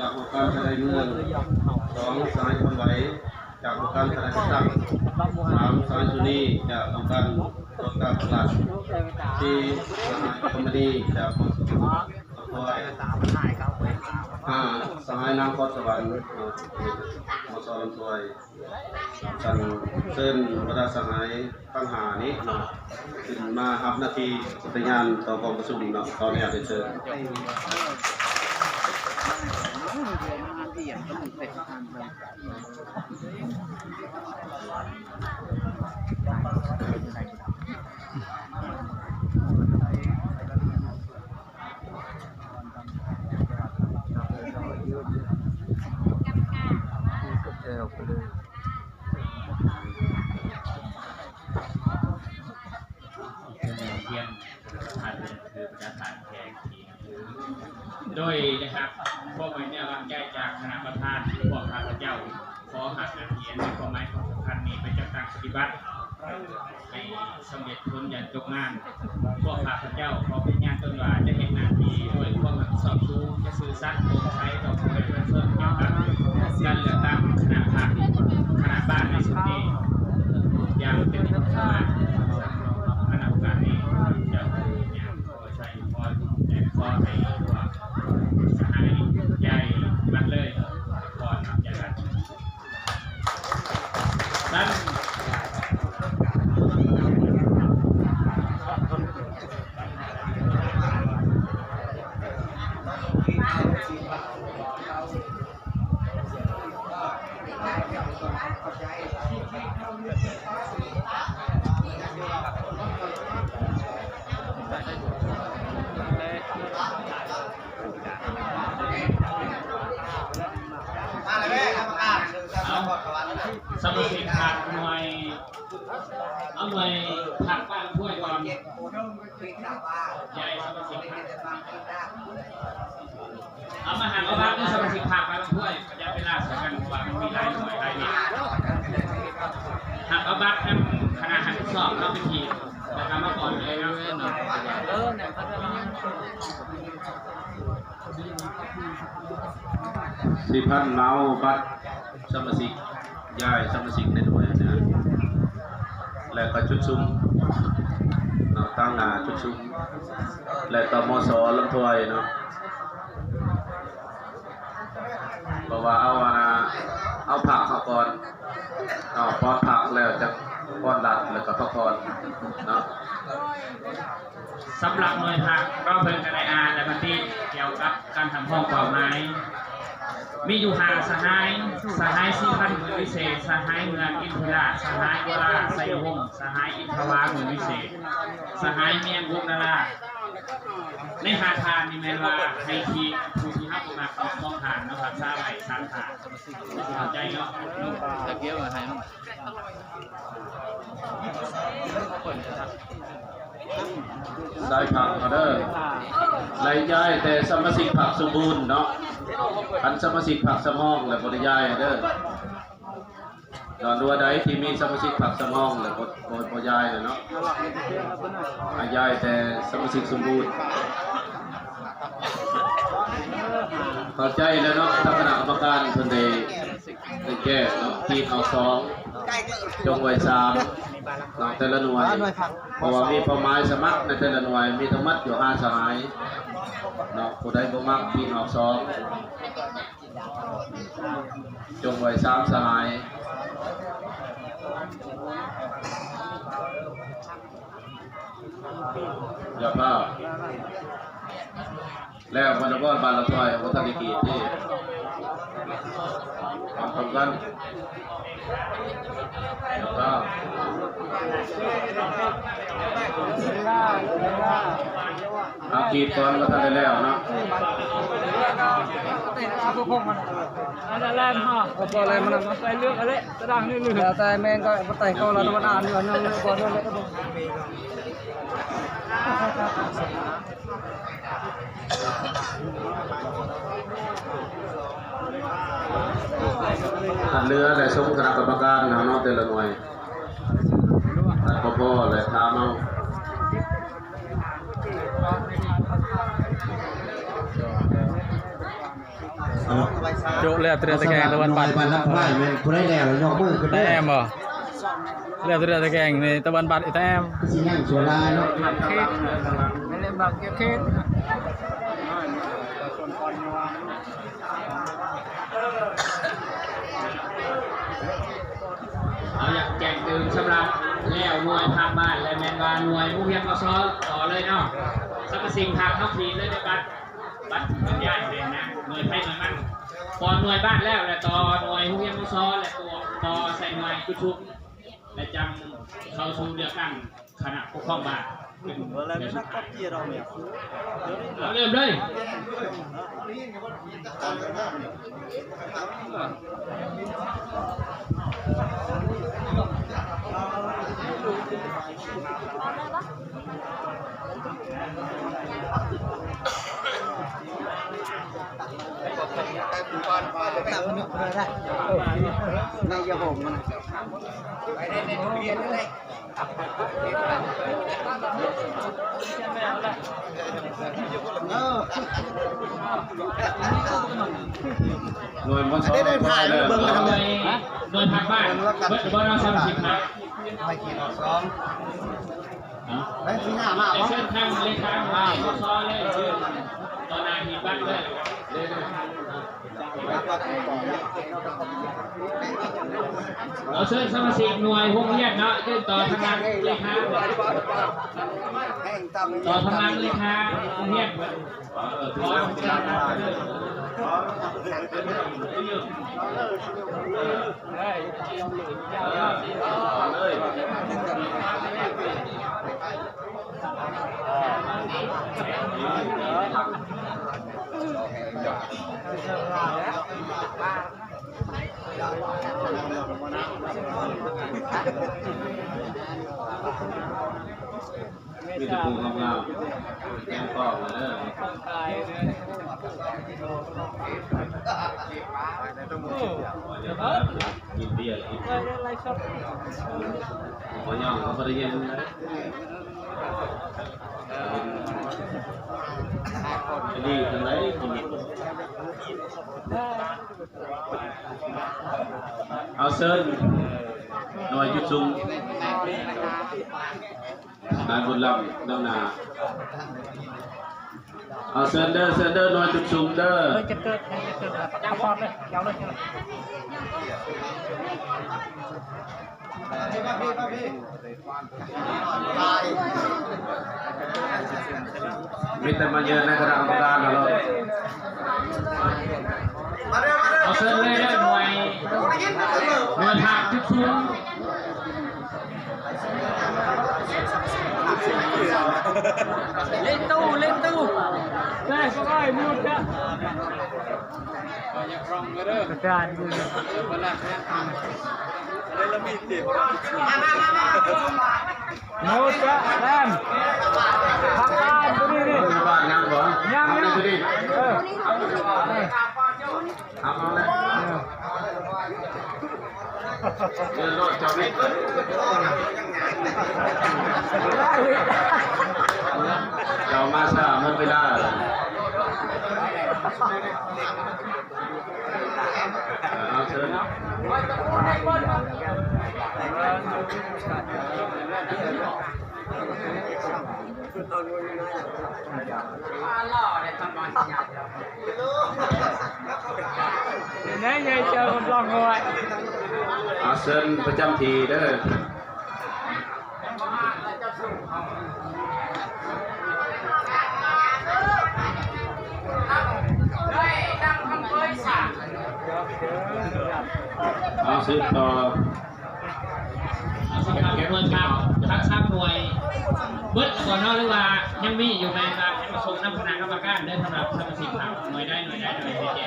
ຈາກອົງການທະນາຍເມືອງ, ສອງ ສະຫາຍຄອນໄຫວ ຈາກອົງການທະນາຍຈັດຕັ້ງ, ສາມ ສະຫາຍສຸນີ ຈາກອົງການກວດກາຕະຫຼາດ, ສີ່ ສະຫາຍຄຳມະນີ ຈາກ ມສ ລຳພວຍ, ຫ້າ ສະຫາຍນາງຄອນສະຫວັນ ມສ ລຳພວຍ. ຊັ້ນເຊີນບັນດາສະຫາຍທັງຫ້ານີ້ເນາະ ຂຶ້ນມາຮັບໜ້າທີ່ປະຕິຍານຕໍ່ກອງປະຊຸມເນາະ. ຂໍອະນຸຍາດເຊີນ. ໂດຍໄດ້ຮັບຄວາມໄວ້ເນື້ອວາງໃຈຈາກຄະນະປະທານ ພວກຂ້າພະເຈົ້າ ຂໍຮັບໜ້າທີ່ອັນມີຄວາມໝາຍຄວາມສຳຄັນນີ້ໄປຈັດຕັ້ງປະຕິບັດໃຫ້ສຳເລັດຜົນຢ່າງຈົບງາມ. ພວກຂ້າພະເຈົ້າຂໍປະຕິຍານຕົນວ່າ ຈະເຮັດໜ້າທີ່ດ້ວຍຄວາມຮັບຜິດຊອບສູງ, ຈະຊື່ສັດ, ໂປ່ງໃສຕໍ່ພໍ່ແມ່ປະຊາຊົນ ກ່ຽວກັບການເລືອກຕັ້ງຄະນະພັກ, ຄະນະບ້ານໃນຊຸດນີ້ຢ່າງເຕັມຄວາມສາມາດ. ໃນໂອກາດນີ້ ເຈົ້າ ຂໍໃຊ້ພອນ ແລະ ຂໍໃຫ້ພວກສະຫາຍໃຫຍ່ບັດເລີຍ ພອນຈາກ ສະມາຊິກພັກໜ່ວຍ ເອົາໜ່ວຍພັກບ້ານຫ້ວຍກ່ອນ ຍ້າຍສະມາຊິກພັກ ເອົາມາຫັກເອົາບັດເດີ ສະມາຊິກພັກບ້ານຫ້ວຍ ປະຈຳເວລາໃສ່ກັນ ເພາະວ່າມັນມີຫຼາຍໜ່ວຍຫຼາຍເວກ ຫັກເອົາບັດນຳຄະນະຮັບຜິດຊອບເຮົາໄປທີ່ ແລ້ວກໍມາກ່ອນເລີຍເນາະ. ຊິພັນເອົາບັດສະມາຊິກ ຍ້າຍສະມາຊິກໃນໜ່ວຍນະ ແລ້ວກໍຈຸດຊຸມເນາະ ຕັ້ງໜ້າຈຸດຊຸມ ແລ້ວກໍ ມສ ລຳພວຍເນາະ ເພາະວ່າເອົາອັນນະ ເອົາພັກເຮົາກ່ອນເນາະ ປ້ອນພັກແລ້ວຈັ່ງປ້ອນລັດ ແລ້ວກໍພັກຜ່ອນເນາະ. ສຳລັບໜ່ວຍພັກ ເຮົາເພິ່ງກະໄດ້ອ່ານ ແລະ ມະຕິກ່ຽວກັບການຮັບຮອງເປົ້າໝາຍ ມີຢູ່ຫ້າສະຫາຍ, ສະຫາຍສີພັນ ໝູນວິເສດ, ສະຫາຍເມືອງອິນທິລາດ, ສະຫາຍວະລາ ໄຊຍະວົງ, ສະຫາຍອິນທະວາ ໝູນວິເສດ, ສະຫາຍມຽງ ວົງນາລາ. ໃນຫ້າທ່ານນີ້ແມ່ນວ່າໃຫ້ທີ່ຜູ້ທີ່ຮັບບໍ່ມັກເນາະ ສອງທ່ານເນາະ ຮັກສາໄວ້ສາມທ່ານ ເຂົ້າໃຈເນາະ. ສາຍພັກເຮົາເດີ ໄດ້ຍ້າຍແຕ່ສະມາຊິກພັກສົມບູນເນາະ ຄັນສະມາຊິກພັກສຳຮອງແລ້ວບໍ່ໄດ້ຍ້າຍເດີ. ດອນດັວໃດທີ່ມີສະມາຊິກພັກສຳຮອງແລ້ວບໍ່ ບໍ່ ບໍ່ຍ້າຍເນາະ ໃຫ້ຍ້າຍແຕ່ສະມາຊິກສົມບູນ. ເຂົ້າໃຈແລ້ວເນາະ ທາງຄະນະກຳມະການເພິ່ນໄດ້ ໄດ້ແຈ້ງເນາະ ປີນອອກສອງ ຈົ່ງໄວ້ສາມເນາະ ແຕ່ລະໜ່ວຍ ເພາະວ່າມີເປົ້າໝາຍສະໝັກໃນແຕ່ລະໜ່ວຍ ມີທັງໝົດຢູ່ຫ້າສະຫາຍເນາະ. ຜູ້ໃດບໍ່ມັກ ປີນອອກສອງ ຈົ່ງໄວ້ສາມສະຫາຍ. ຢ່າພ້າວ ແລ້ວ ບັນດາກອນບ້ານລະຖອຍ ບໍ່ທັນໄດ້ກີດເດ້ ຄວາມສຳຄັນ ຢ່າພ້າວ ເອົາ ກີດກ່ອນ ບໍ່ທັນໄດ້ແລ້ວເນາະ. ອັນນັ້ນແຫຼະເນາະ ກໍບໍ່ແລ້ວມັນ ໄປເລືອກເອົາເລີຍ ຕາດາງນີ້ເລີຍ ແລ້ວແຕ່ແມ່ນກໍບໍ່ໄຕ່ເຂົ້າລາວ ມັນອ່ານຢູ່ອັນໜຶ່ງ ບໍ່ນັ້ນແຫຼະ. ອັນເຫຼືອແຫຼະ ຊົມຄະນະກຳມະການເຮົາເນາະ ແຕ່ລະໜ່ວຍ ອັນພໍໆ ແລະ ຖາມເອົາ. ສ ໂຈະແລ້ວ ແຕ່ຕະແກງຕາເວັນບັດ ແມ່ນຜູ້ໃດແລ້ວ ຍົກມືຂຶ້ນເດີ ຕາແອມບໍ່? ແລ້ວແຕ່ຕະແກງນີ້ຕາເວັນບັດອີຕາແອມ ຄືຊິຍັງຊົ່ວຫຼາຍເນາະ ເຮົາຢາກແຈ້ງຕື່ມສຳລັບແລ້ວໜ່ວຍພາກບ້ານ ແລະ ແມ່ນວ່າໜ່ວຍໂຮງຮຽນ ມຊ ຕໍ່ເລີຍເນາະ ສະມາຊິກພັກເຮົາຂີດເລີຍເດີ ບັດ ບັດເພິ່ນຍ້າຍແມ່ນນະ ໜ່ວຍໃຜໜ່ວຍມັນ ພໍໜ່ວຍບ້ານແລ້ວ ແລະ ຕໍ່ໜ່ວຍໂຮງຮຽນ ມຊ ແລະ ຕໍ່ ຕໍ່ໃສ່ໜ່ວຍຈຸດຊຸມ ແລະ ຈັ່ງເຂົ້າສູ່ເລືອກຕັ້ງຄະນະປົກຄອງບ້ານ ເປັນເດືອນສຸດທ້າຍ ເອົາເລີ່ມເລີຍ. ໜ່ວຍ ມຊ ໄດ້ ໄດ້ຖ່າຍເບິ່ງແລ້ວ ໜ່ວຍ ຫະ ໜ່ວຍພັກບ້ານ ເບິດບໍ່ເນາະ ສາມສິບ ໄປກີ່ດອກສອງ ໄດ້ ສີ່ຫ້າ ມາ ໄດ້ ບໍ່ ເຊີນທາງເລຂາ ມຊ ເລີຍ ຕໍ່ໜ້າທີ່ບັດເລີຍ. ເອົາເຊີນສະມາຊິກໜ່ວຍໂຮງຮຽນເນາະ ເຊີນຕໍ່ທາງຫຼັງເລຂາ ຕໍ່ທາງຫຼັງເລຂາໂຮງຮຽນ. ມີແຕ່ຜູ້ງາມໆ ແກງກອກເດີ ກິນເບຍ ກິນ ບໍ່ຍອມ ເຂົາບໍ່ໄດ້ເຮັດ ດີຈັ່ງໃດ ຄົນ ເອົາເຊີນໜ່ວຍຈຸດຊຸມ ນາຍບຸນລຳນຳໜ້າ ເອົາເຊີນເດີ ເຊີນເດີ ໜ່ວຍຈຸດຊຸມເດີ. ເອີ ຈະເກີດ ຈະເກີດ ຈັບພອບເລີຍ ເອົາເລີຍ. ມີແຕ່ມາເຢີນໃນຄະນະກຳມະການເນາະ. ເອົາເຊີນເລີຍເດີ ໜ່ວຍ ໜ່ວຍພັກຈຸດຊຸມ. ເລນຕູ້ ເລນຕູ້ ໄດ້ ບໍ່ໄດ້ ໝົດລະ. ອາຈານ ໂມຈະແລມ ພັກບ້ານຕົວນີ້ນີ້ ພັກບ້ານຍັງບໍ່? ຍັງ ຍັງ ເອີ ເອົາ ເອົາແລ້ວ ເອີ ເດີນໂລດເຈົ້ານີ້ ເຈົ້າມາຊ້າ ໝົດເວລາ. ເອົາເຊີນ ແນໃຫຍ່ເຈົ້າກຳລັງໄວ້ ເອົາເຊີນປະຈຳທີ່ເດີ. ເອົາສືບຕໍ່ ສຳລັບໜ່ວຍພັກທັງສາມໜ່ວຍ ເບິດແລ້ວບໍ່ເນາະ ຫຼືວ່າຍັງມີຢູ່? ແມ່ນວ່າໃຫ້ມາສົ່ງນຳຄະນະກຳມະການເດີ ສຳລັບສະມາຊິກພັກໜ່ວຍໃດ ໜ່ວຍໃດ ໜ່ວຍໃດ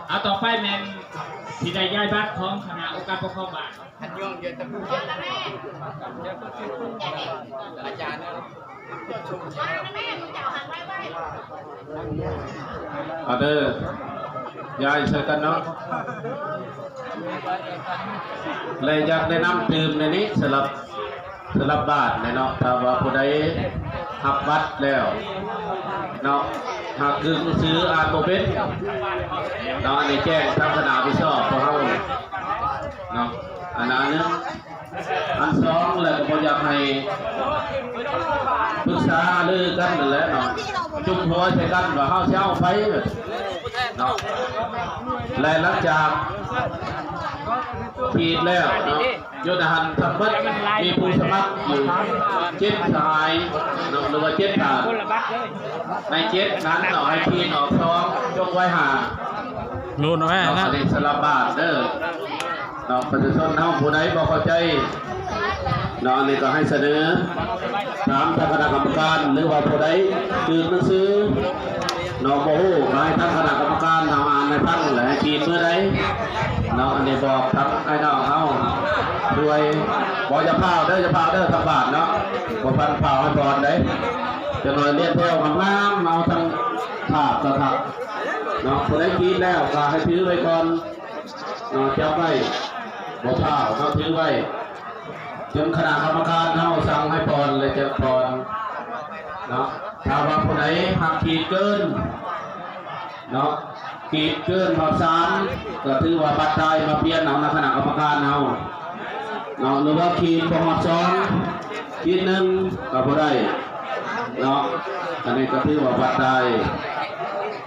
ເອົາ ຕໍ່ໄປແມ່ນຊິໄດ້ຍ້າຍບັດຂອງຄະນະອົງການປົກຄອງບ້ານ. ອາຈານ ເອົາເດີ ຍ້າຍໃສ່ກັນເນາະ ແລະ ຢາກແນະນຳຕື່ມໃນນີ້ ສຳລັບ ສຳລັບບ້ານແຫຼະເນາະ ຖ້າວ່າຜູ້ໃດຮັບບັດແລ້ວເນາະ ຫາກຄືໜັງສືອ່ານບໍ່ເປັນເນາະ ອັນນີ້ແຈ້ງທາງຄະນະຮັບຜິດຊອບພວກເຮົາເນາະ ອັນນັ້ນໜຶ່ງ. ອັນສອງ ແລ້ວກໍບໍ່ຢາກໃຫ້ປຶກສາຫາລືກັນນັ້ນແຫຼະເນາະ ຈຸມຫົວໃສ່ກັນວ່າເຮົາຊິເອົາໃຜເນາະ ແລະ ຫຼັງຈາກຂີດແລ້ວເນາະ ຢູ່ໃນຫັ້ນທັງໝົດມີຜູ້ສະໝັກຢູ່ເຈັດສະຫາຍເນາະ ຫຼືວ່າເຈັດທ່ານ ໃນເຈັດນັ້ນເນາະ ໃຫ້ຂີດອອກສອງ ຈົງໄວ້ຫ້າ ລຸ້ນເອົາແມ່ນະ ອັນນີ້ສາລະບາດເດີເນາະ ປະຊາຊົນເຮົາຜູ້ໃດບໍ່ເຂົ້າໃຈເນາະ ອັນນີ້ກໍໃຫ້ສະເໜີຖາມທາງຄະນະກຳມະການ ຫຼືວ່າຜູ້ໃດຖືກໜັງສືເນາະ ບໍ່ຮູ້ ກໍໃຫ້ທາງຄະນະກຳມະການເຮົາອ່ານໃຫ້ຟັງ ແລະ ໃຫ້ຂີດມື້ໃດເນາະ ອັນນີ້ບອກທາງອ້າຍນ້ອງເຮົາ ຊ່ວຍ ບໍ່ ຢ່າພ້າວເດີ ຢ່າພ້າວເດີ ທາງບ້ານເນາະ ບໍ່ທັນພ້າວໃຫ້ບອນໃດ ຈັກໜ້ອຍລຽນແຖວງາມໆ ເອົາທັງພາບກະຄັກເນາະ ຜູ້ໃດຜິດແລ້ວກໍໃຫ້ຖືໄວ້ກ່ອນເນາະ ຈັບໄວ້ ບໍ່ພ້າວເນາະ ຖືໄວ້ ຈົນຄະນະກຳມະການເຮົາສັ່ງໃຫ້ຜ່ອນ ແລ້ວຈະຜ່ອນເນາະ ຖ້າວ່າຜູ້ໃດຫາກຂີດເກີນ ເນາະ ຂີດເກີນຮອດສາມ ກໍຖືວ່າບັດຕາຍ ມາປ່ຽນເອົານຳຄະນະກຳມະການເຮົາເນາະ ຫຼືວ່າຂີດບໍ່ຮອດສອງ ຂີດໜຶ່ງກໍບໍ່ໄດ້ເນາະ ອັນນີ້ກໍຖືວ່າບັດຕາຍ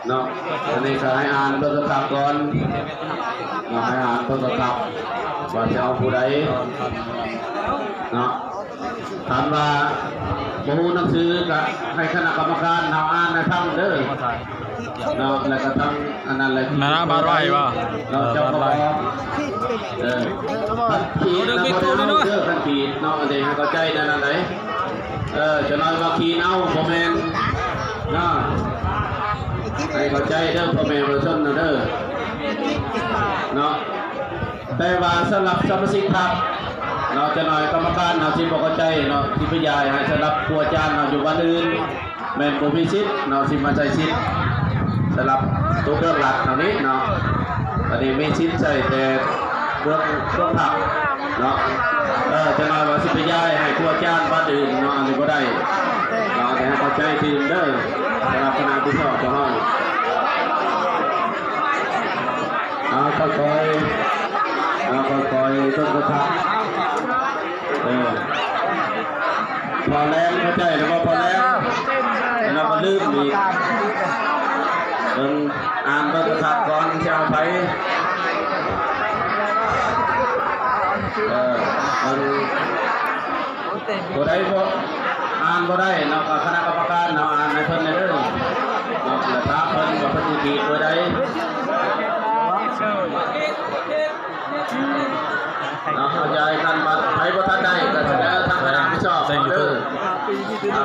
ເນາະ ອັນນີ້ກໍໃຫ້ອ່ານເບິ່ງຄັກໆກ່ອນເນາະ ໃຫ້ອ່ານເບິ່ງຄັກໆວ່າຈະເອົາຜູ້ໃດເນາະ. ຄັນວ່າບໍ່ຮູ້ໜັງສືກໍໃຫ້ຄະນະກຳມະການເຮົາອ່ານໃຫ້ຟັງເດີເນາະ ແລ້ວກໍທັງອັນນັ້ນແຫຼະ ນະນະ ບາດໄວ້ບໍ່ ເນາະ ເຈົ້າກໍບອກ ເອີ ຄັນຜິດນະບໍ່ໄດ້ເອົາເດີ ຄັນຜິດເນາະ ອັນນີ້ໃຫ້ເຂົ້າໃຈແນວນັ້ນໃດ ເອີ ຈະນ້ອຍວ່າຂີ້ເນົ່າບໍ່ແມ່ນເນາະ ໃຫ້ເຂົ້າໃຈເດີ ພໍ່ແມ່ປະຊາຊົນນະເດີ ເນາະ. ແຕ່ວ່າສຳລັບສະມາຊິກພັກເນາະ ຈັກໜ້ອຍກຳມະການເຮົາຊິບໍ່ເຂົ້າໃຈເນາະ ຊິໄປຢາຍໃຫ້ສຳລັບຄູອາຈານເຮົາຢູ່ວັດອື່ນ ແມ່ນບໍ່ມີສິດເນາະ ຊິມາໃຊ້ສິດສຳລັບຕົວເບື້ອງຫຼັກເທົ່ານີ້ເນາະ ອັນນີ້ມີສິດໃຊ້ແຕ່ເບື້ອງ ເບື້ອງພັກເນາະ ເອີ ຈັກໜ້ອຍວ່າຊິໄປຢາຍໃຫ້ຄູອາຈານວັດອື່ນເນາະ ອັນນີ້ບໍ່ໄດ້ເນາະ ໃຫ້ເຂົ້າໃຈຕື່ມເດີ ສຳລັບຄະນະທີ່ຊອບຂອງເຮົາ. ເອົາ ຄ່ອຍໆ ເອົາ ຄ່ອຍໆ ເບິ່ງກະທັບ ເອີ ພໍແລ້ວ ເຂົ້າໃຈແລ້ວບໍ່ ພໍແລ້ວ ແລ້ວກໍລືມອີກ ເບິ່ງ ອ່ານເບິ່ງກະທັບກ່ອນ ຊິເອົາໃຜ ເອີ ເບິ່ງ ຜູ້ໃດບໍ່ ອ່ານບໍ່ໄດ້ເນາະ ກໍຄະນະກຳມະການເຮົາອ່ານໃຫ້ເພິ່ນແດ່ເດີເນາະ ແລ້ວຖາມເພິ່ນວ່າເພິ່ນຊິຜີກເບີໃດເນາະ ຂະຫຍາຍກັນບັດ ໃຜບໍ່ທັນໄດ້ກໍສະເໜີທາງຄະນະທີ່ຊອບເຮົາເດີ ຖ້າ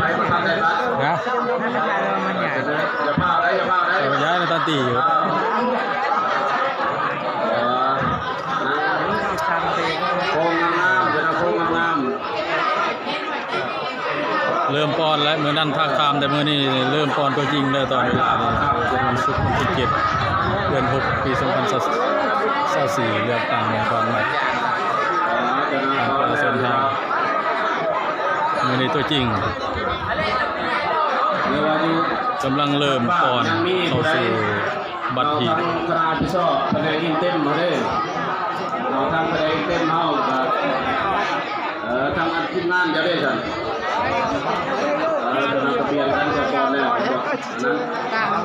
ໃຜບໍ່ທັນໄດ້ບັດນະ ຢ່າພ້າວໄດ໋ ຢ່າພ້າວໄດ໋ ຂະຫຍາຍມັນຕັນຕີຢູ່ ເອີ ໂຄງງາມໆ ເດີນະ ໂຄງງາມໆ. ເລີ່ມປ້ອນແລ້ວ ມື້ນັ້ນທາກທາມ ແຕ່ມື້ນີ້ເລີ່ມປ້ອນຕົວຈິງແລ້ວ ຕອນເວລານີ້ ວັນສຸກ ວັນທີເຈັດ ເດືອນຫົກ ປີສອງພັນຊາວສີ່ ເລືອກຕັ້ງໃນບ້ານໃໝ່ ປະຊາຊົນເຮົາ ມື້ນີ້ຕົວຈິງ ກຳລັງເລີ່ມປ້ອນເຂົ້າສູ່ ບັດທີ່ ເຮົາທັງຄະນະຮັບຜິດຊອບພະແນກອິນເຕັມເຮົາເດ້ ເຮົາທັງພະແນກອິນເຕັມເຮົາກໍ ເອີ ທັງອັນທີມງານເຈົ້າເດ້ຊັ້ນ ເອີ ເຮົາກໍປ່ຽນກັນສະກ່ອນແລ້ວ ອັນນັ້ນ